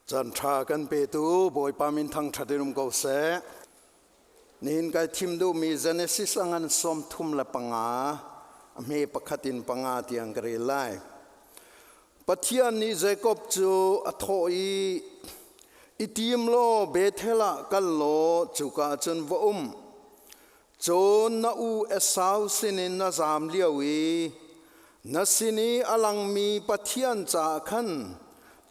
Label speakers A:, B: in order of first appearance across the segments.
A: Caan ṭha kan petu Bawipa min thangṭhat in um ko seh. Nihin kai thim duhmi Genesis a ngan 35 a hme pakhat in panga tiang ka rel lai. Pathian nih Jakob cu a thawh i, I tim law Bethel ah kal law cuka ah cun va um. Cun na u Esau sinin na zaam lio i na sin i a langmi Pathian caah khan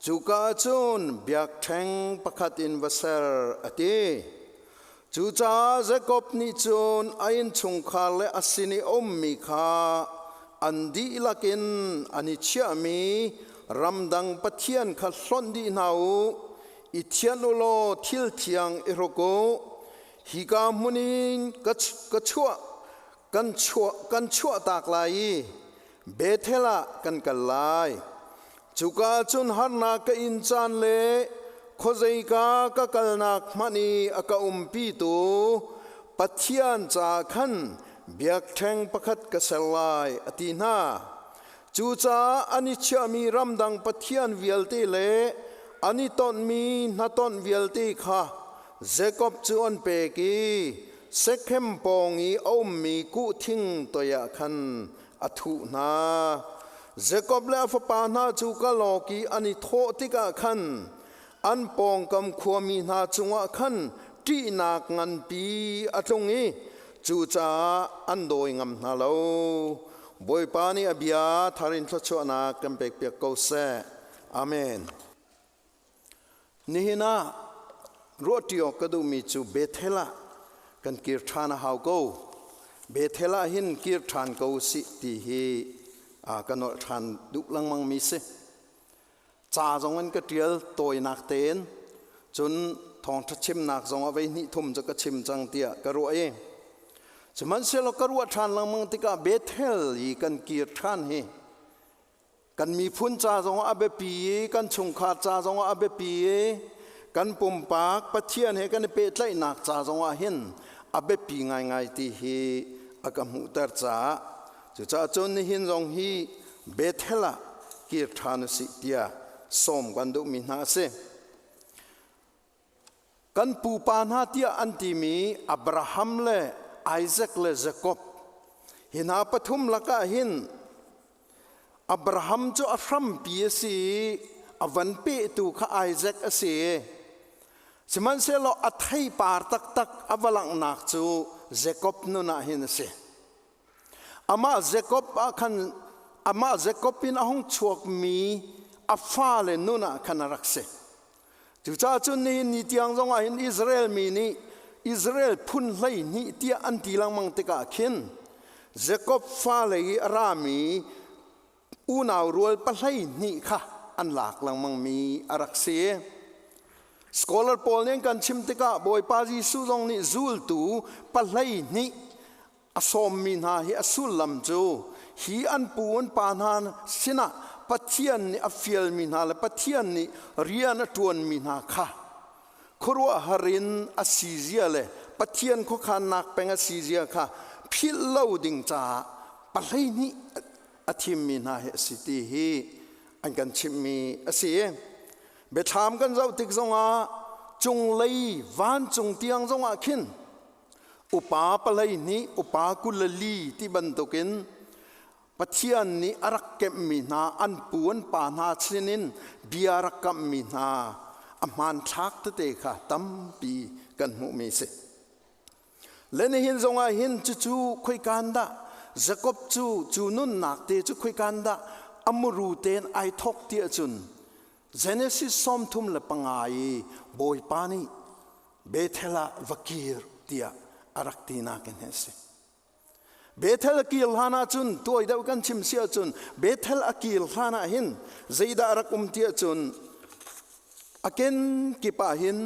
A: cuka ah cun biakṭheng pakhat in va ser, a ti. Cucaah Jakob nih cun a innchungkhar le a sin i a ummi kha an dihlak in an i chiahmi ramdang pathian kha hlonh dih hna u, i thianh u law thil thiang i hruk u. Hika hmun in ka chuah kan chuah kan chuahtak lai i Bethel ah kan kal lai. Cuka cun harnak ka in caan le khuazeika ka kalnak hmanh i a ka umpitu Pathian ca khan biakṭheng pakhat ka ser lai, a ti hna. Cucaah an i chiahmi ramdang pathian vialte le an i tonhmi hnatonh vialte kha Jakob cu an pek i Shekhem pawng i a ummi kuhthing toiah khan a thuh hna. Jakob le a fapa hna cu kalawk i an i thawh tikah khan an pawngkam khuami hna cungah khan ṭihnak nganpi a tlung i cucaah an dawi ngam hna lo. Bawipa nih a bia thar in thluachuahnak kan pekpiak ko seh. Amen. Nihin ah ruahṭi awk ka duhmi cu Bethel ah kan kir ṭhan a hau ko. Bethel ah hin kir ṭhan ko usih ti hi ka nolh ṭhan duh lengmangmi si. Ca zong in ka ṭial tawinak tein cun thawngṭha chimnak zong ah voi hnih thum cu ka chim cang tiah ka ruah i sihmanhsehlaw ka ruah ṭhan lengmang tikah Bethel i kan kir ṭhan hi kan miphun ca zongah a biapi i kan chungkhar ca zongah a biapi i kan pumpak Pathian he kan i pehtlaihnak ca zongah hin a biapi ngaingai ti hi a ka hmuhter caah cucaah cun nihin zong hi Bethel ah kir ṭhan usih tiah sawm kan duhmi hna a si. Kan pupa hna tiah an timi Abraham le Isaac le Jakob hi hna pathum lakah hin Abraham cu a hrampi a si i a van pehtu kha Isaac a si. Sihmanhsehlaw a theipar taktak a va langhnak cu Jakob nun ah hin a si. Amah Jakob ah khan amah Jakob in a hung chuakmi a fale nun ah khan a rak si. Cucaah cun nihin ni tiang zongah hin Israel mi nih Israel phun 12 tiah an ti lengmang tikah khin Jakob fale i a rami unau rual pa-12 kha an lak lengmangmi a rak si. Scholar pawl nih an kan chim tikah Bawipa Jesuh zong nih zultu pa-12 a sawmmi hna hi a sullam cu hi an pu an pa hna sinah Pathian nih a fialmi hna le Pathian nih rian a ṭuanmi hna kha khuaruahhar in a si zia le Pathian khuakhannak peng a si zia kha philh lo ding caah pa-12 a thimmi hna hi a si ti hi an kan chimhmi a si. Biathlam kan zoh tik zongah cunglei vancung tiang zongah khin upa pa-12 upa 24 ti bantukin Pathian nih a rak kemhmi hna an pu an pa hna sinin bia rak kamhmi hna a hmanthlak tete kha tampi kan hmuhmi si. Le nihin zongah hin cucu khoikan dah Jakob cu cu nunnak te cu khoikan dah a muru tein ai thawk ti ahcun Genesis 35 i Bawipa nih Bethel ah va kir tiah a rak tinak in hi a si. Bethel a kir hlan ahcun tuai deuh kan chim si ahcun Bethel a kir hlan ah hin zeidah a rak um ti ahcun a ken kip ah hin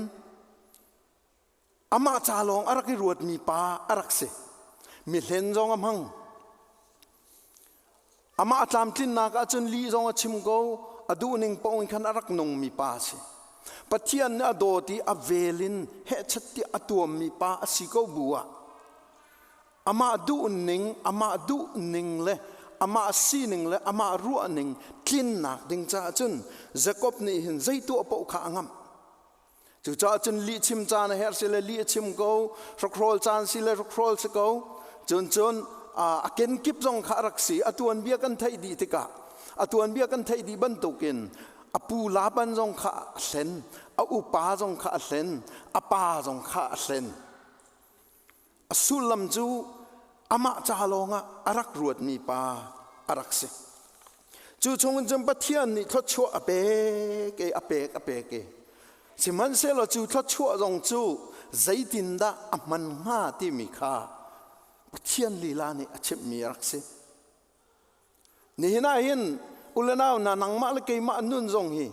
A: amah ca lawng a rak i ruatmi pa a rak si. Mi hlen zong a hmang. Amah a tlamtlinnak ahcun lih zong a chim ko, a duhning paoh in khan a rak nungmi pa a si. Pathian nih a dawt i a vel in hehchat tiah a tuammi pa a si ko bu ah amah duhning, amah duhning le amah sining le amah ruahning tlinnak ding caah cun Jakob nih hin zei tuah paoh kha a ngamh. Cucaah cun lihchim caan a herh si le lih a chim ko, hrokhrawl caan si le hrokhrawl si ko. Cun cun a kenkip zong kha a rak si. A tuanbia kan theih dih tikah a tuanbia kan theih dih bantukin a pu Laban zong kha a hlen, a upa zong kha a hlen, a pa zong kha a hlen. A sullam cu amah ca lawngah a rak ruatmi pa a rak si. Cu chungin cun Pathian nih thluachuah a pek i a pek a pek i sihmanhsehlaw cu thluachuah zong cu zeitindah a hman hnga timi kha Pathian lila nih a chimhmi a rak si. Nihin ah hin ulenau hna nangmah le keimah nun zong hi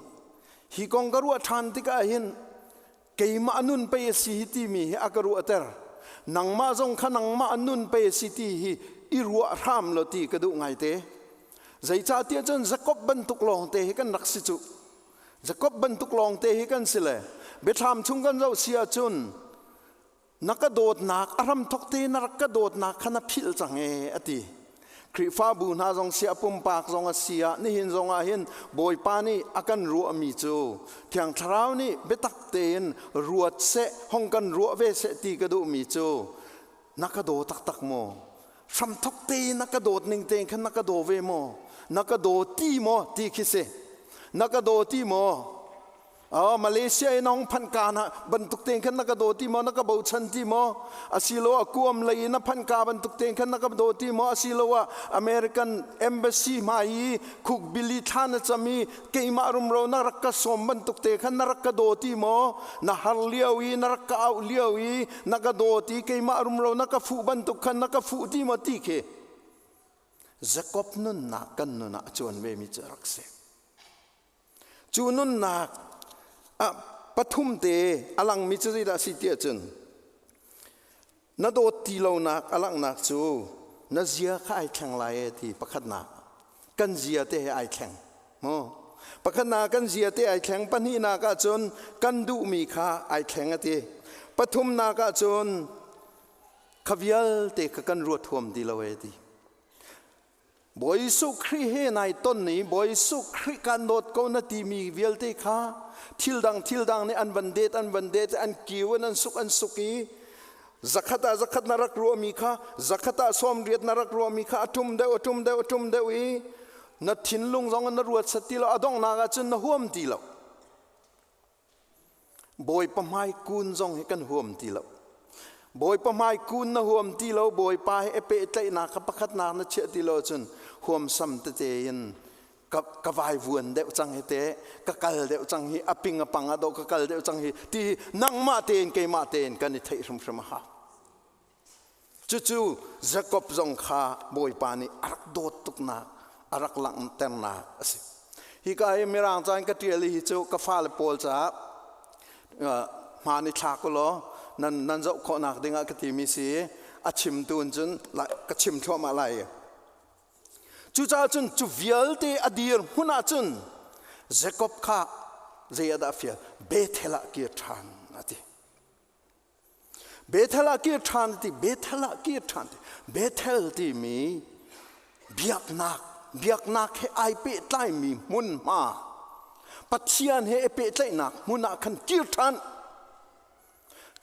A: hi kong ka ruah ṭhan tikah hin keimah nun pei a si hi timi hi a ka ruahter. Nangmah zong kha nangmah nun pei a si ti hi i ruah hram law ti ka duh ngaite. Zeicahtiah cun Jakob bantuk lawngte hi kan rak si cu. Jakob bantuk lawngte hi kan si le biathlam chung kan zoh si ahcun na ka dawtnak a hramthok te na rak ka dawtnak kha na philh cang e a ti. Khrihfabu hna zong siah pumpak zong a si ah nihin zong ah hin Bawipa nih a kan ruahmi cu Thiang Thlarau nih biatak tein ruat seh hong kan ruah ve seh ti ka duhmi cu na ka daw taktak maw? Hramthok tein na ka dawt ning tein khan na ka daw ve maw? Na ka daw ti maw ti khi si. Na ka daw ti maw? Oh, Malaysia in hong phan ka na bantuk tein khan na ka daw ti maw na ka bochan ti maw asiloah kuam lei in na phan ka bantuk tein khan na ka daw ti maw asiloah American embassy hmai i khuk bili thla na cam i keimah rumro na rak ka sawm bantuk te khan na rak ka daw ti maw na har lio i na rak ka auh lio i na ka daw ti keimah rumro na ka fuh bantuk khan na ka fuh ti maw ti khi Jacob nunnak kan nun ah a cuan ve mi cu a rak si. Cu nunnak ah pathum te a langmi cu zeidah a si tiah cun na dawt ti lonak a langhnak cu na zia kha ai thleng lai e ti pakhatnak kan zia te he ai thleng mu pakhatnak kan zia te ai thleng pahnihnak ah cun kan duhmi kha ai thleng a ti pathumnak ah cun kha vialte kha kan ruat huam ti lo e ti Bawi Jesuh Khrih he nai ton i Bawi Jesuh Khrih kan dawt ko na timi vialte kha thil dang thil dang nih an van det an van det an kiu in an suk an suk i zakhat ah zakhat na rak ruahmi kha zakhat ah 80 na rak ruahmi kha a ṭum deuh a ṭum deuh a ṭum deuh i na thinlung zong in na ruat sat ti lo a donghnak ah cun na huam ti lo. Bawipa hmai kun zong hi kan huam ti lo. Bawipa hmai kun na huam ti lo, Bawipa he pehtlaihnak kha pakhatnak na chiah ti lo cun huamsam tete in ka, ka vaivuan deuh cang hi te, ka kal deuh cang hi, a ping a pang a do ka kal deuh cang hi, ti nangmah tein keimah tein kan i theih hrimhrim a hau. Cucu Jakob zong kha Bawipa nih a rak dawt tuknak, a rak langhternak a si. Hika hi Mirang ca in ka ṭial hi cu ka fale pawl caah hmaan i thlak u law nan, nan zoh khawhnak dingah ka timi si a chimtu in cun ka chim thluahmah lai. Cucaah cun cu vialte a dir hmun ah cun Jakob kha zei ah dah a fial? Bethel ah kir ṭhan a ti. Bethel ah kir ṭhan ti Bethel ah kir ṭhan ti Bethel timi biaknak biaknak he ai pehtlaimi hmunhma Pathian he i pehtlaihnak hmun ah khan kir ṭhan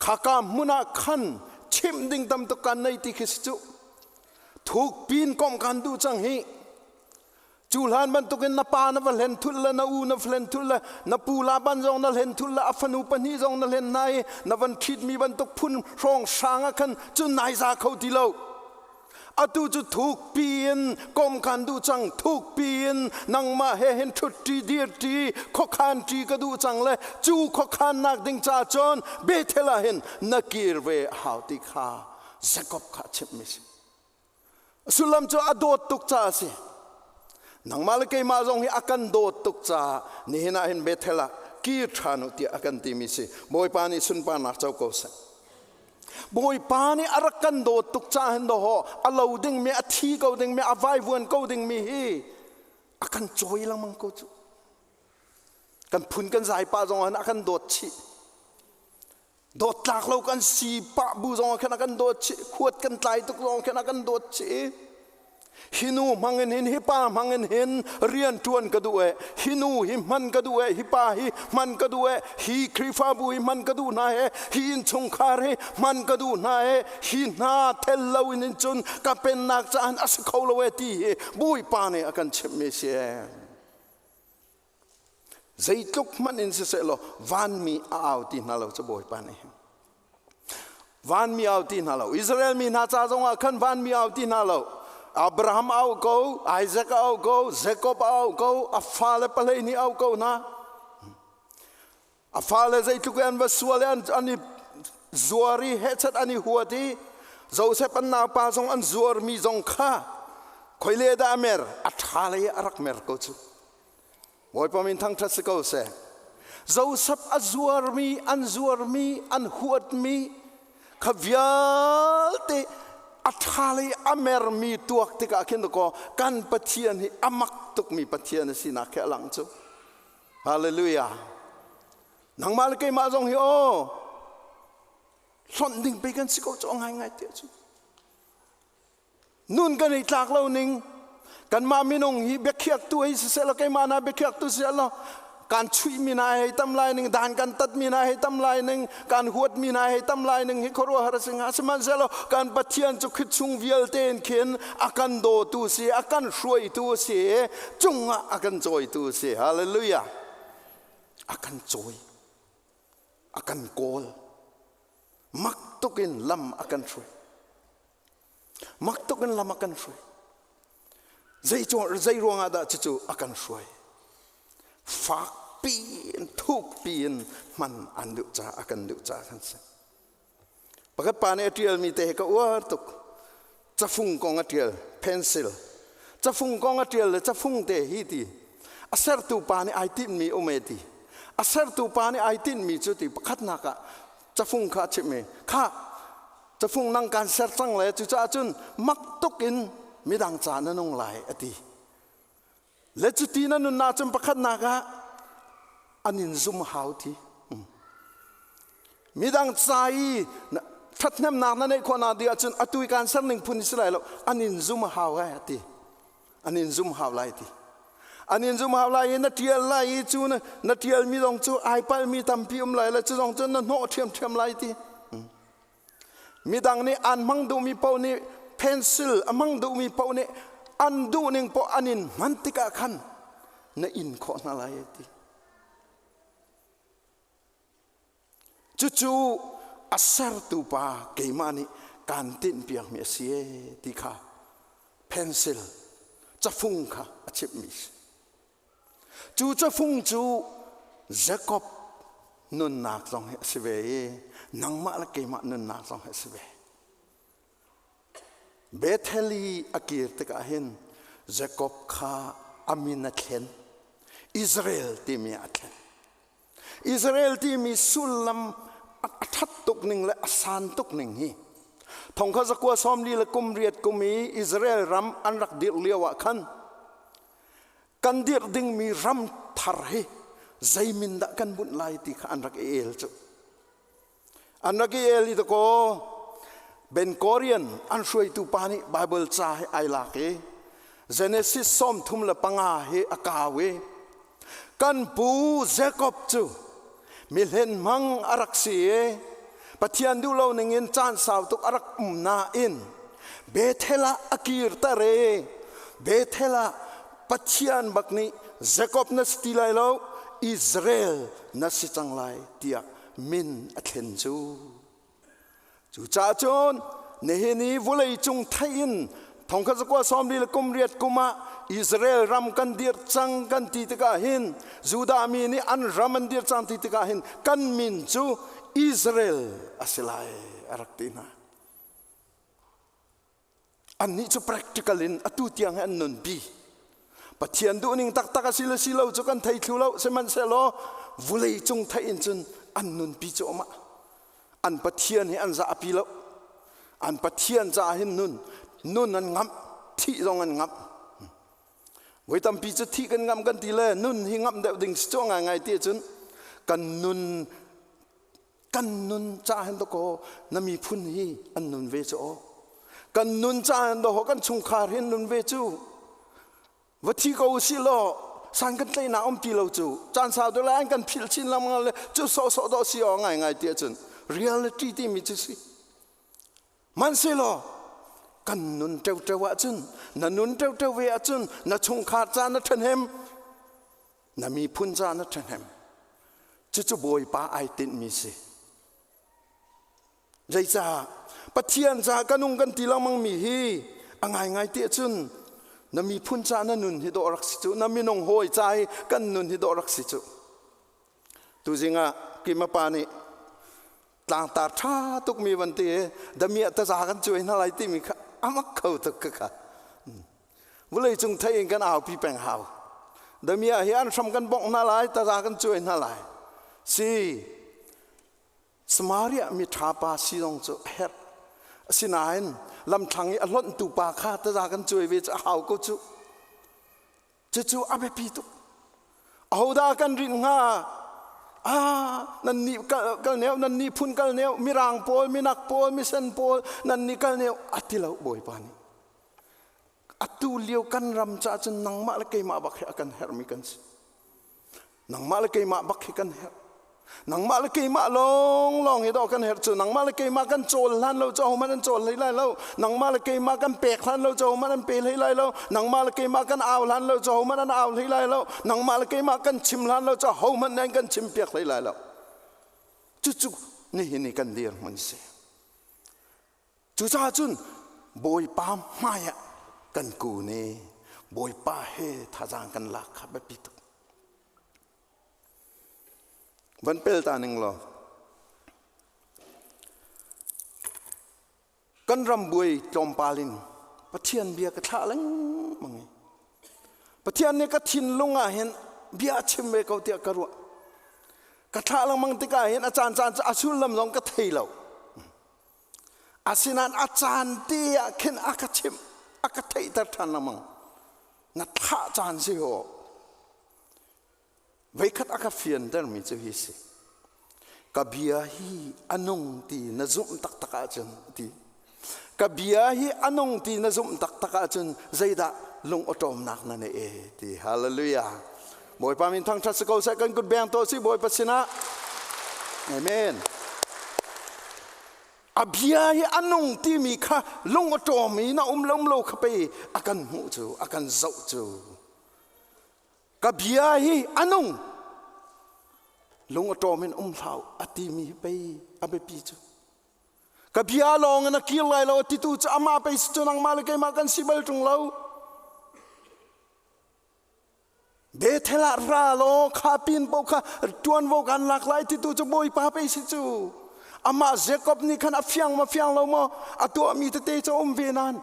A: khaka hmun ah khan chimh ding tam tuk kan nei ti khi si cu thuk pin komh kan duh cang hi Cu hlan bantukin na pa na va hlen thulh le na u na va hlen thulh le na pu Laban zong na hlen thulh le a fanu pahnih zong na hlen hna i na van ṭhitmi bantuk phun hrawng hrang ah khan cun nai za kho ti lo. Atu cu thukpi in kom kan duh cang, thukpi in nangmah he hin ṭhutṭi dirṭi khuakhan ṭi ka duh cang le cu khuakhannak ding ca cun Bethel ah hin na kir ve a hau ti kha Jakob kha a chimhmi si. Sullam cu a dawt tuk caah a si. Nangmah le keimah zong hi a kan dawt tuk caah nihin ah hin Bethel ah kir ṭhan u tiah a kan timi si. Bawipa nih sunparnak co ko seh. Bawipa nih a rak kan dawt tuk caah hin dawhaw a lo dingmi, a thi ko dingmi, a vaivuan ko dingmi hi a kan cawi lengmang ko cu. Kan phun kan zai pah zong ah a kan dawt chih. Dawt tlak lo kan si pah bu zong ah khan a kan dawt chih. Huat kan tlai tuk zong khan a kan dawt chih. Hi nu hmang in hin, hi pa hmang in hin rian ṭuan ka duh e. Hi nu hi hman ka duh e, hi pa hi hman ka duh e, hi Khrihfabu hi hman ka duh hna e, hi innchungkhar hi hman ka duh hna e, hi hna tel lo in hin cun ka pennak caah a si kho lo e ti hi Bawipa nih a kan chimhmi si e. Zeitluk hmanh in siseh law vanmi a au ti hna lo cu Bawipa nih hin. Vanmi au ti hna lo. Israel mi hna ca zongah khan vanmi au ti hna lo. Abraham au ko, Isaac au ko, Jacob au ko, a fale pahlei nih au ko hna. A fale zeitluk an va sual i an i zuar i hehchat an i huat i Joseph an naupa zong an zuarmi zong kha khoile dah a mer? A ṭha lei ah a rak mer ko cu. Bawipa min thangṭhat si ko seh. Joseph a zuarmi, an zuarmi, an huatmi kha vialte a ṭha lei a mermi tuak tikah khin kaw kan Pathian hi a mak tukmi Pathian a sinak khi a lang cu. Hallelujah. Nangmah le keimah zong hi aw hlonh ding pei kan si ko cu ngaingai tiah cu. Nun kan i tlak lo ning kanmah minung hi biakhiaktu hei siseh law keimah na biakhiaktu siseh law kan chuihmi hna hei tam lai ning dan kan tatmi hna hei tam lai ning kan huatmi hna hei tam lai ning hi khuaruahhar a si hnga sihmanhsehlaw kan Pathian cu khi chung vialte in khin a kan dawtu si a kan hruaitu si cungah a kan cawitu si hallelujah a kan cawi a kan kawl mak tukin lam a kan hruai Mak tuk in lam a kan hruai. Zei, zei ruangah dah cucu a kan hruai? Fak piin, thuk piin hman an duh ca, a kan duh ca kan si. Pakhat pa nih a ṭialmi te hi ka uar tuk. Cafung kong a ṭial, pencil. Cafung kong a ṭial le cafung te hi ti. A sertu pa nih ai tinhmi um e ti. A sertu pa nih ai tinhmi cu ti pakhatnak ah cafung kha a chimh i kha Cafung nang kan ser cang le cucaah cun mak tuk in midang ca na nung lai a ti. Le cuti na nun ahcun pakhatnak ah an in zum hau ti. Midang ca i ṭhathnemnak na neih khawhnak ding ahcun atu i kan ser ning phun si lai lo an in zum hau ai a ti. An in zum hau lai ti. An in zum hau lai i na ṭial lai i cu na ṭialmi zong cu ai palmi tampi um lai le cu zong cu na hnawh ṭhiamṭhiam lai ti. Midang nih aan hmang duhmi paoh nih pencil a hmang duhmi paoh nih an duhning paoh an in hman tikah khan na in khawh hna lai a ti. Cucu a sertu pa keimah nih kaan tinhpiakmi a si ee ti kha pencil cafung kha a chimhmi si. Cu cafung cu Jakob nunnak zong hi a si ve i nangmah le keimah nunnak zong hi a si ve. Bethel i a kir tikah hin Jakob kha a min a thlen. Israel timi ah a thlen. Israel timi sullam a ṭhat tuk ning le a san tuk ning hi thongkha zakua sawmli le kum riat kum i Israel ram an rak dirh lio ah khan kan dirh dingmi ram thar hi zei min dah kan bunh lai ti kha an rak i el cu an rak i el i dakaw Ben Gurion an hruaitu pa nih Bible ca hi ai lak i Genesis 35 hi a kau i kan pu Jacob cu mihlen hmang a rak si i Pathian duh lo ning in caan sau tuk a rak um nain Bethel ah a kirter i Bethel ah Pathian bak nih Jacob na si ti lai lo Israel na si cang lai tiah min a thlen cu. Cucaah cun nihin i vawlei cung theih in thongkhat zakua sawmli le kum riat kum ah Israel ram kan dirh cang kan ti tikah hin Judah mi nih an ram an dirh cang ti tikah hin kan min cu Israel a si lai a rak ti hna. Annih cu practical in atu tiang hi an nunpi. Pathian duhning taktak a si le si lo cu kan thei thlu lo sihmanhsehlaw vulei cung theih in cun an nunpi cu amah. An Pathian hi an zahpi lo. An Pathian caah hin nun nun an ngamh, thih zong an ngamh. Voi tampi cu thih kan ngamh kan ti le nun hi ngamh deuh ding si cu ngaingai ti cun kan nun Kan nun ca hin dakaw na miphun hi an nun ve cu aw. Kan nun caan do kan chungkhar hin nun ve cu. Va thi ko si law san kan tleinak um ti lo cu. Caan sau deuh lai an kan philh chin lengmang le cu sawhsawh dawh si aw ngaingai ti ahcun reality timi cu si. Hmanhsehlaw kan nun ṭeoṭeo ahcun na nun ṭeoṭeo ve ahcun na chungkhar ca na ṭhahnem na miphun ca na ṭhahnem. Cucu Bawipa ai tinhmi si. Zeicah Pathian ca ka nung kan ti lengmang mi hi a ngaingai ti ahcun na miphun ca na nun hi dawh rak si cu na minung hawi ca hi kan nun hi dawh rak si cu. Tuzing ah Kima pa nih tlangtar ṭha tukmi van ti i damiah taza kan cuai hna lai timi kha a mak kho tuk ka kha. Vawlei cung thei in kan aupi peng hau. Damiah hi an hram kan bongh hna lai, taza kan cuai hna lai. Si, Samaria mi ṭha pa si zong cu a herh. Asinain lamthlang i a hlonhtu pa kha taza kan cuai ve cu a hau ko cu. Cucu a biapi tuk. Ahodah kan rinh hnga? Ah, nan nih kal neu, nan nih phun kal neu, mirang pawl, minak pawl, misen pawl, nan nih kal neu, a ti lo Bawipa nih. Atu lio kan ram caah cun nangmah le keimah bak hi a kan herhmi kan si. Nangmah le keimah bak hi kan herh. Nangmah le keimah lawnglawng hi dawh kan herh cu. Nangmah le keimah kan cawl hlan lo cu ahohmanh an cawl hlei lai lo. Nangmah le keimah kan pek hlan lo cu ahohmanh an pe hlei lai lo. Nangmah le keimah kan au hlan lo cu ahohmanh an au hlei lai lo. Nangmah le keimah kan chim hlan lo cu ahohmanh nih an kan chimpiak hlei lai lo. Cucu nihin i kan dirhmun si. Cucaah cun Bawipa hmaiah kan kun i Bawipa he thazaang kan lak kha biapi tuk. Van pel ta ning law kan ram buai tlawmpal in Pathian bia ka thlah lengmang i Pathian nih ka thinlung ah hin bia a chim ve ko tiah ka ruah. Ka thlah lengmang tikah hin a caan caan cu a sullam zong ka thei lo. Asinain a caan te ah khin a ka chimh, a ka theihter ṭhan lengmang. Na thlah caan si haw. Voikhat a ka fiantermi cu hi si. Ka bia hi a nung ti na zumh taktak ahcun ti. Ka bia hi a nung ti na zumh taktak ahcun zeidah lung awṭawmnak na nei e ti. Hallelujah. Bawipa min thangṭhat si ko seh kan kut beng to si Bawipa sinah. Amen. A bia hi a nung timi kha lung a ṭawm i na um lo um lo kha pei a kan hmuh cu a kan zoh cu. Ka bia hi a nung lung a ṭawm in um hlah a timi hi pei a biapi cu. Ka bia lawng in a kir lai lo a titu cu amah pei si cu nangmah le keimah kan si bal ṭung lo. Bethel ah ra law kha pin paoh kha ṭuanvo kan lak lai titu cu Bawipa pei si cu. Amah Jacob nih khan a fiang ma fiang lo maw a tuahmi tete cu a um ve nain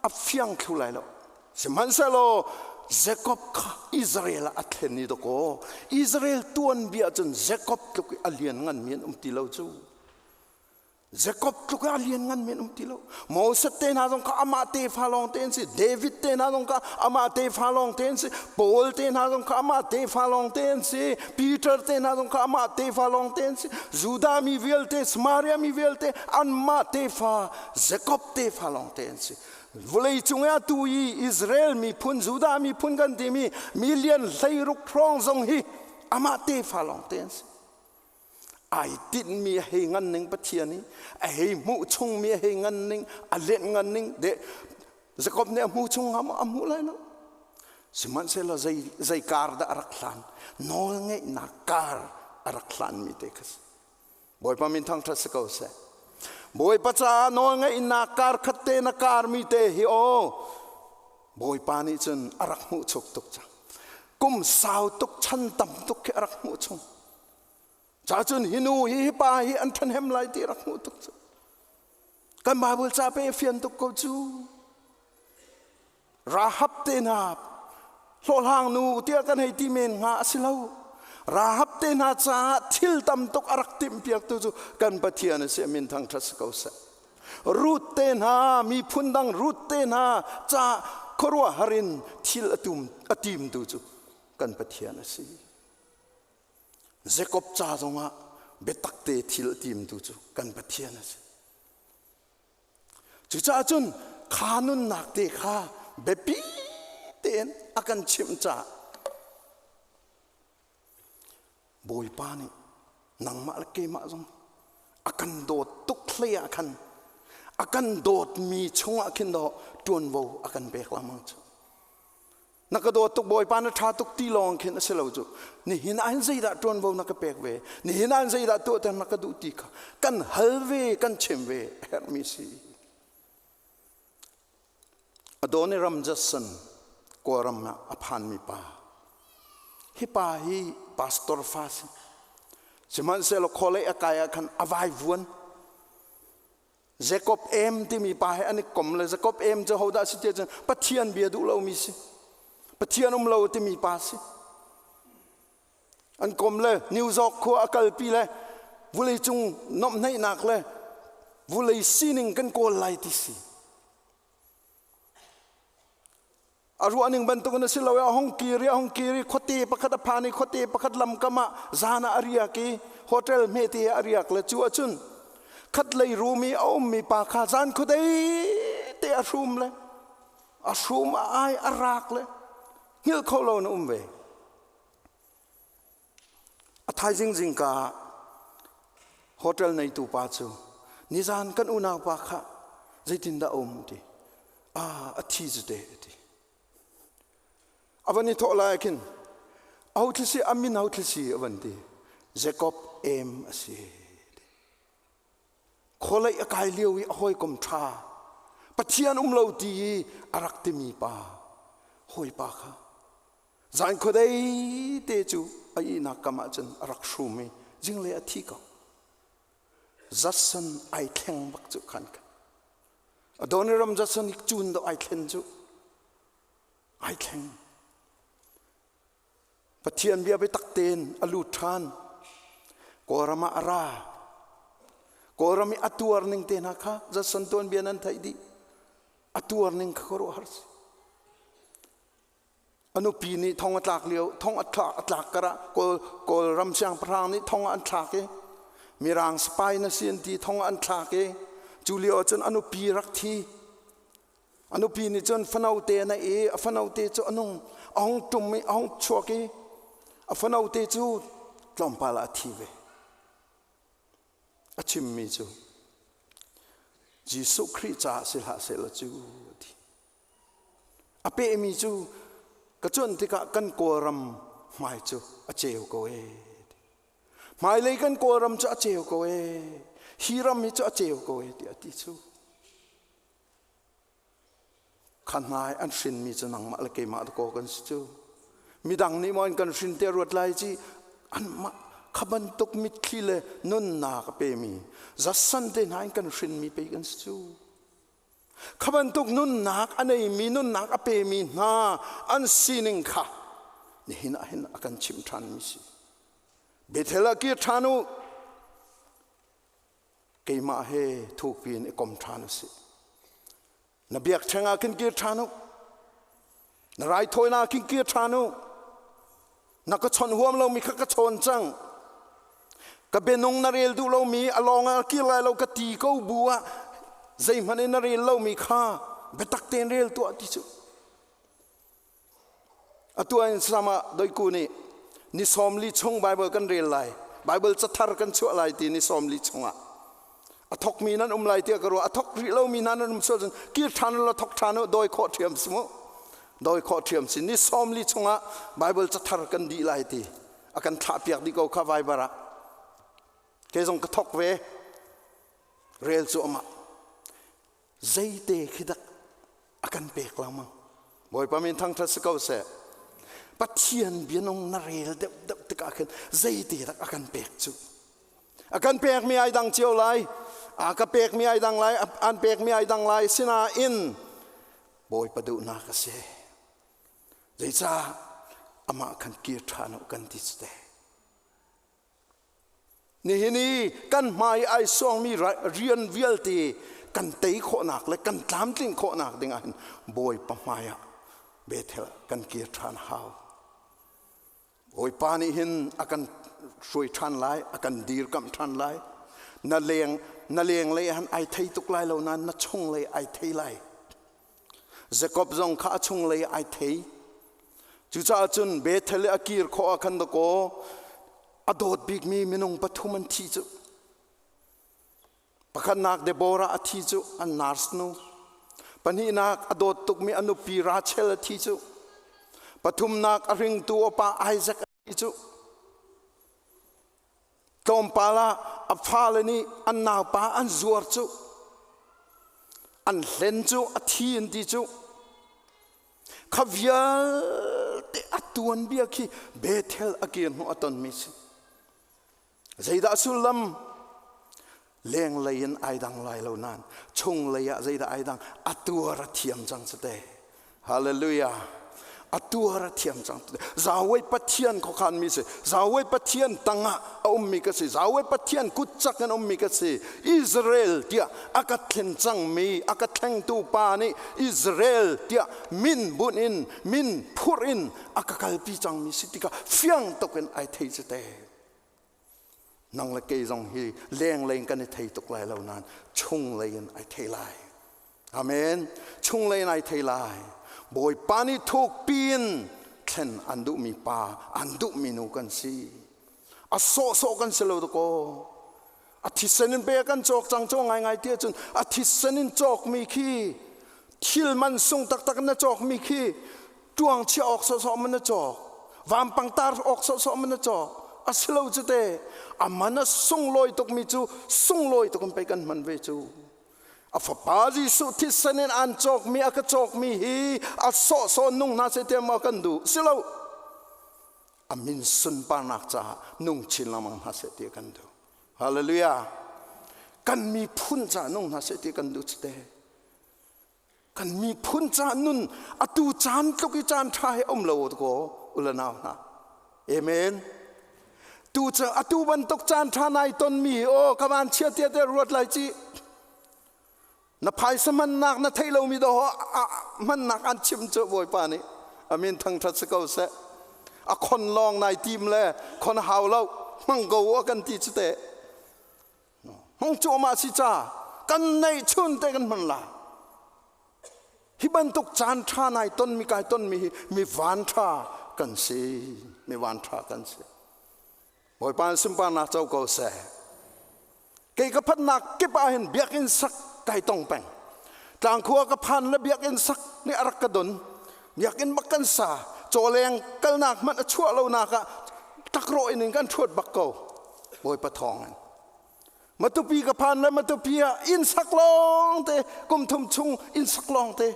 A: a fiang thlu lai lo. Sihmanhsehlaw Jacob kha Israel ah a thlen i dawkaw Israel tuanbia cun Jacob tluk i a lian nganmi an um ti lo cu. Jacob tluk ah lian ngan men um ti lo. Moses te hna zong kha amah tefa lawng te an si. David te hna zong kha amah tefa lawng te an si. Paul te hna zong kha amah tefa lawng te an si. Peter te hna zong kha amah tefa lawng te an si. Judah mi vialte, Samaria mi vialte anmah tefa Jacob tefa lawng te an si. Vawlei cung ah tu i Israel miphun, Judah miphun kan timi million 16 hrawng zong hi amah tefa lawng te an si. Ai tinhmi a hei ngan ning Pathian i a hei hmuh chungmi a hei ngan ning a lenh ngan ning de Jakob nih a hmu chung hnga maw a hmu lai lo sihmanhsehlaw zei zei kar dah a rak hlan nawl ngeihnak kar a rak hlanmi te kha si Bawipa min thangṭhat si ko seh Bawipa caah nawl ngeihnak kar khat te na karmi te hi aw Bawipa nih cun a rak hmuh chuk tuk cang kum sau tuk chan tam tuk khi a rak hmuh chung Ca cun hi nu hi hi pa hi an ṭhahnem lai ti rak hmuh tuk cu. Kan Bible ca pe fian tuk ko cu. Rahab te hna hlawhhlang nu tiah kan hei ti men hnga a si lo. Rahab te hna caah thil tam tuk a rak timhpiaktu cu kan Pathian a si min thangṭhat si ko seh. Ruth te hna miphun dang Ruth te hna ca khuaruahhar in thil a tum a timtu cu kan Pathian a si. Jakob ca zongah biatak te thil a timtu cu kan Pathian a si. Cucaah cun Kha nunnak te kha biapi tein a kan chimh caah Bawipa nih nangmah le keimah zong a kan dawt tuk hlei ah khan a kan dawtmi chungah khin dawh ṭuanvo a kan pek lengmang cu. Na ka dawt tuk Bawipa na ṭha tuk ti lawng khin a si lo cu. Nihin ah hin zeidah ṭuanvo na ka pek ve? Nihin ah hin zeidah tuahter na ka duh ti kha kan hal ve, kan chim ve a herhmi si. Adoniram Judson Kawlram ah a phanmi pa. Hi pa hi pastor fa si. Sihmanhsehlaw khualei a kai ah khan a vaivuan. Jacob Em timi pa he an i kom le Jacob Em cu hodah si ti ahcun Pathian bia duh lomi si. Pathian um lo timi pa si. An kom le New York khua a kalpi le vulei cung nomhneihnak le vulei sining kan kawl lai ti si. A ruahning bantuk in a si lo i a hung kir i a hung kir i khuate pakhat a phan i khuate pakhat lamkam ah zan ah a riak i hotel hmete ah a riak le cu ahcun khatlei room i a ummi pa kha zan khuadei te a hrum le a hrum a ai a rak le hngilh kho lo in a um ve. A thaizing zingka ah hotel neitu pa cu nizan kan unau pa kha zeitindah a um ti ah a thi cu te ti a van i thawh lai khin aho thlisi a min ho thlisi a van ti Jacob em a si Khualei a kai lio i a hawikom ṭha Pathian um lo ti i a rak timi pa hawipa kha Zan khuadei te cu a ihnak kam ah cun a rak hrum i zinglei a thi ko. Judson ai thleng bak cu khan khan. Adoniram Judson i cun do ai thlen cu. Ai thleng. Pathian bia biatak tein a lut ṭhan. Kawlram ah a ra. Kawlram i a tuar ning te hna kha Judson tuanbia nan theih dih. A tuar ning kha khuaruahhar si. A nupi nih thong a tlak lio thong a thlak a tlak karah Kawl Kawlram siangpahrang nih thong ah an thlak i Mirang spy na si an ti thong ah an thlak i cu lio ahcun a nupi rak thi. A nupi nih cun fano te a neih i a fano te cu a nung a hung ṭum i a hung chuak i a fano te cu tlawmpal ah a thi ve. A chimmi cu Jesuh Khrih caah si hlah sehlaw cu a ti. A pehmi cu ka cuanh tikah kan Kawlram hmai cu a ceu ko ee. Hmailei kan Kawlram cu a ceu ko ee. Hi ram hi cu a ceu ko ee tiah a ti cu. Kha hna i an hrinmi cu nangmah le keimah dakaw kan si cu. Midang nih maw an kan hrin te ruat lai ci anmah kha bantuk mitthli le nunnak a pemi zasan te hna in kan hrinmi pei kan si cu. Kha bantuk nunnak a neimi nunnak a pemi hna an sining kha nihin ah hin a kan chimh ṭhanmi si. Bethel ah kir ṭhan u. Keimah he thukpi in i kom ṭhan u sih. Na biakṭheng ah khin kir ṭhan u. Na raithawinak ah khin kir ṭhan u. Na ka chawnh huam lomi kha ka chawn cang. Ka bianung na rel duh lomi a lawng ah kir lai lo ka ti ko bu ah zeihmanh in na rel lomi kha biatak tein rel tuah ti cu. Atu ah in sama doiku nih ni 40 chung Bible kan rel lai. Bible cathar kan chuah lai ti ni 40 chungah. A thokmi nan um lai tiah ka ruah. A thok rih lomi hna nan um sual cun kir ṭhan u law thok ṭhan u dawi khawh ṭhiam si mu. Dawi khawh ṭhiam si. Ni 40 chungah Bible cathar kan dih lai ti a kan thlahpiak dih ko kha Viber ah. Kei zong ka thok ve. Rel cu amah. Zeite khi dak a kan pek lengmang. Bawipa min thangṭhat si ko seh. Pathian bianung na rel deuh deuh tikah khin zeite dak a kan pek cu. A kan pekmi ai dang cio lai. A ka pekmi ai dang lai, an pekmi ai dang lai. Sinain Bawipa duhnak a si. Zeicah amah khan kir ṭhan u kan ti cu te. Nihin i kan hmai ai suangmi rian vialte kan tei khawhnak le kan tlamtlin khawhnak ding ah hin Bawipa hmai ah Bethel kan kir ṭhan hau. Bawipa nih hin a kan hruai ṭhan lai, a kan dirkamh ṭhan lai. Na leng na lenglei han ai thei tuk lai lo nain na chunglei ai thei lai. Jakob zong kha a chunglei ai thei. Cucaah cun Bethel i a kir khawh ah khan dakaw a dawt bikmi minung pathum an thi cu. Pakhatnak Deborah a thi cu an nurse nu. Pahnihnak a dawt tukmi a nupi Rachel a thi cu. Pathumnak a hringtu a pa Isaac a thi cu. Tlawmpal ah a fale nih an naupa an zuar cu. An hlen cu a thi an ti cu. Kha vialte a tuanbia khi Bethel a kir hnu a tonmi si. Zeidah sullam? Lenglei in ai dang lai lo nain chunglei ah zeidah ai dang? A tuar a thiam cang cu te. Hallelujah. A tuar a thiam cang. Zawei Pathian khuakhan mi si. Zawei Pathian tangah a ummi ka si. Zawei Pathian kutcak in ummi ka si. Israel tiah a ka thlen cangmi, a ka thlengtu pa nih Israel tiah min bunh in, min phurh in a ka kalpi cangmi si tikah fiang tuk in ai thei cu te. Nang le kei zong hi lenglei in kan i thei tuk lai lo nain chunglei in ai thei lai. Amen. Chunglei in ai thei lai. Bawipa nih thukpi in thlen an duhmi pa, an duhmi nu kan si. A sawhsawh kan si lo dakaw. A thisen in pe kan cawk cang caw ngaingai ti ahcun a thisen in cawkmi khi thil man sung taktak na cawkmi khi tuang chia awk sawhsawh man na cawk vampang tar awk sawhsawh man na cawk a si lo cu te a man a sunglawi tukmi cu sunglawi tuk in pei kan hman ve cu a fapa Jesuh thisen in an cawkmi a ka cawkmi hi a sawhsawh nung hna seh tiah maw kan duh si lo a min sunparnak caah nung chin lengmang hna seh ti kan duh hallelujah kan miphun caah nung hna seh ti kan duh cu te Kan miphun ca nun atu caan tluk i caan ṭha hi um lo ko ula nau hna. Amen. Tu ca atu bantuk caan ṭha nai tonmi aw ka van chia tia te ruat lai ci. Na phaisa hmannak na theih lomi do hmannak an chim cu Bawipa nih amin thangṭhat si ko seh. A khon lawng nai tim le khon hau lo hmang ko a kan ti cu te. Hmang cuahmah si ca kan neih chun te kan hman lai. Hi bantuk caan ṭha nai tonmi kai tonmi hi mi van ṭha kan si. Mi van ṭha kan si. Bawipa sunparnak co ko seh. Kei ka phannak kip ah hin biakinn sak kai tong peng. Tlangkhua ka phan le biakinn sak nih a rak ka don. Biakinn bak kan sa. Cawleng kalnak hmanh a chuah lonak ah tlakrawh in kan ṭhuat bak ko. Bawipa thawng in. Matupi ka phan le Matupi ah inn sak lawng te kum thum chung inn sak lawng te.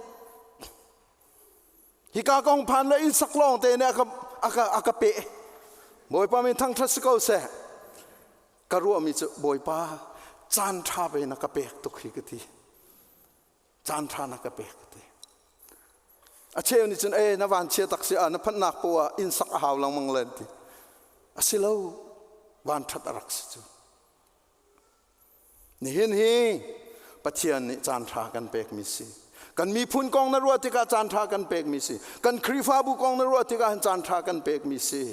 A: Hika kong phan le inn sak lawng te nih a ka a ka a ka peh. Bawipa min thangṭhat si ko seh. Ka ruahmi cu Bawipa caan ṭha ve na ka pek tuk hi ka ti. Caan ṭha na ka pek ka ti. A cheu nih cun e na van chia tak si ah na phanhnak poah ah inn sak a hau lengmang len ti. A si lo van ṭhat a rak si cu. Nihin hi Pathian nih caan ṭha kan pekmi si. Kan miphun kong na ruah tikah caan ṭha kan pekmi si. Kan Khrihfabu kong na ruah tikah hin caan ṭha kan pekmi si.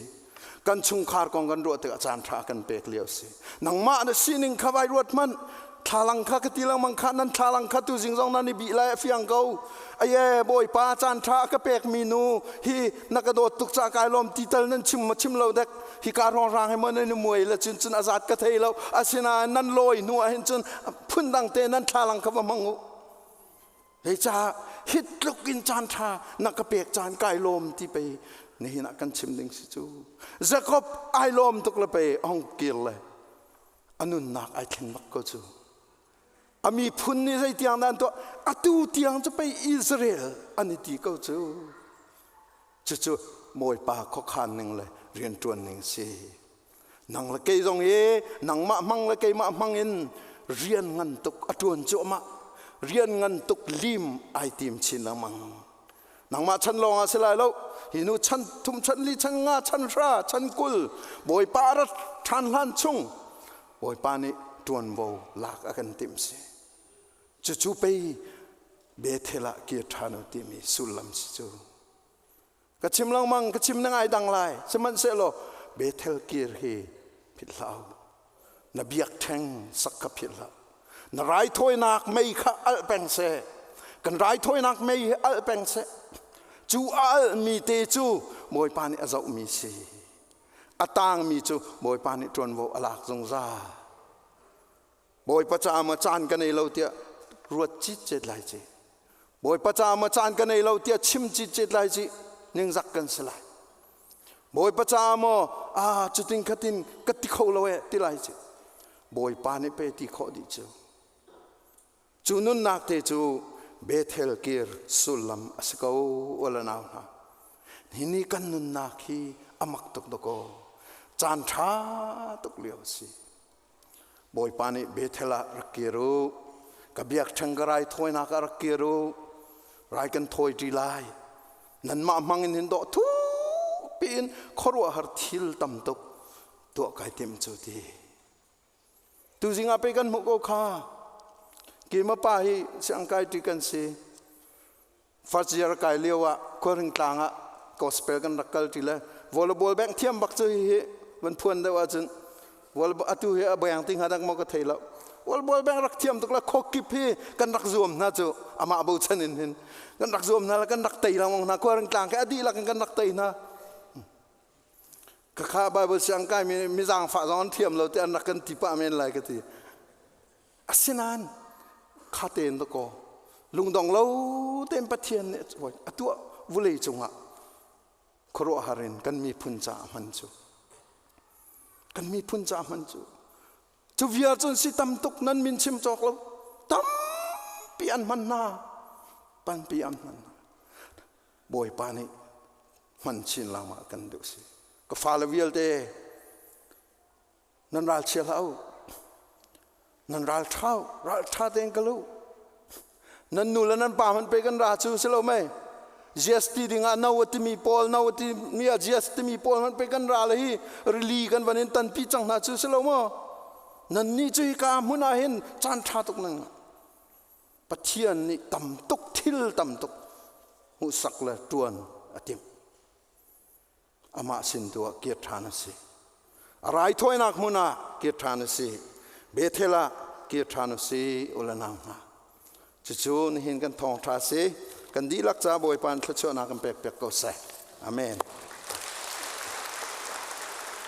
A: Kan chungkhar kong kan ruah tikah caan ṭha kan pek lio si. Nangmah na sining kha vai ruat hmanh. Thlalang kha ka ti lengmang kha nan thlalang kha tu zing zong nan i bih lai a fiang ko. Aye Bawipa caan ṭha a ka pekmi nu hi na ka dawt tuk ca kai lawm ti tal nan chim ma chim lo dek hi ka rong rang he maw nan i muai le cun cun a zat ka thei lo asinain nan lawi hnu ah hin cun phundang te nan thlalang kha va hmang u hei ca hi tluk in caan ṭha na ka pek caan kai lawm ti pei nihin ah kan chim ding si cu Jacob ai lawm tuk le pei hong kir le a nunnak ai thleng bak ko cu a miphun nih zeitiang dah an tuah atu tiang cu pei Israel an i ti ko cu cucu Bawipa khuakhan ning le rianṭuan ning si nang le kei zong hi nangmah hmang le keimah hmang in rian ngan tuk a ṭuan cuahmah rian ngan tuk lim ai tim chin lengmang nangmah chan lawng ah si lai lo hi nu chan thum chan li chan nga chan hra chan kul Bawipa a rat ṭhan hlan chung Bawipa nih ṭuanvo lak a kan timh si. Cucu pei Bethel ah kir ṭhan u timi sullam si cu. Ka chim lengmang, ka chim na ngai dang lai. Sihmanhsehlaw Bethel kir hi philh hlah u. Na biakṭheng sak kha philh hlah. Na raithawinak mei kha alh peng seh. Kan raithawinak mei hi alh peng seh. Cu a alhmi te cu Bawipa nih a zohmi si. A tangmi cu Bawipa nih ṭuanvo a lak zungzal. Bawipa caah maw caan ka nei lo tiah ruat citcet lai ci. Bawipa caah maw caan ka nei lo tiah chim citcet lai ci. Ningzak kan si lai. Bawipa caah maw ah cutin khatin ka ti kho lo eh ti lai ci. Bawipa nih pe ti khawh dih cu. Cu nunnak te cu Bethel kir sullam a si ko ula nau hna. Hi ni kan nunnak hi a mak tuk dakaw. Caan ṭha tuk lio a si. Bawipa nih Bethel ah rak kir u. Ka biakṭheng ka raithawinak ah rak kir u. Rai kan thawi ṭi lai. Nanmah hmang in hin dawh thukpi in khuaruahhar thil tam tuk tuah kai tim cu ti. Tuzing ah pei kan hmuh ko kha. Keimah pa hi siangkai ṭi kan si. First year kai lio ah khuaring tlang ah gospel kan rak kal ṭi le volleyball bank thiam bak cu hi van phuan deuh ahcun volleyball atu hi a bang ti hnga dak maw ka thei lo. Volleyball bank rak thiam tuk le khawkip hi kan rak zuam hna cu amah bochan in hin kan rak zuam hna le kan rak tei lengmang hna khuaring tlang khi a dihlak in kan rak tei hna. Khakha Bible siang kai mi mi zaangfah zong an thiam lo ti an rak kan ti pah men lai ka ti. Asinain kha tein dakaw lungdong lo tein Pathian nih a tuah vulei cungah khuaruahhar in kan miphun caah hman cu kan miphun caah hman cu cu vial cun si tam tuk nan min chim cawk lo tampi an hman hna tampi an hman hna Bawipa nih hman chin lengmang kan duh si. Ka fale vialte nan ral chia hlah u. Nan ral ṭha u. Ral ṭha tein kal u. Nan nu le nan pa hmanh pe kan ra cu si lo mei. GST ding ah no a timi pawl no a timi ah GST timi pawl hmanh pe kan ra le hi rili kan van in tanpi cang hna cu si lo maw? Nan nih cu hika hmun ah hin caan ṭha tuk nan ngah. Pathian nih tam tuk thil tam tuk hmuhsak le ṭuan a timh. Amah sin tu ah kir ṭhan a si. A raithawinak hmun ah kir ṭhan a si. Bethel ah kir ṭhan a si ule nau hna. Cucu nihin kan thawngṭha si. Kan dihlak ca Bawipa in thluachuahnak kan pek piak ko seh. Amen.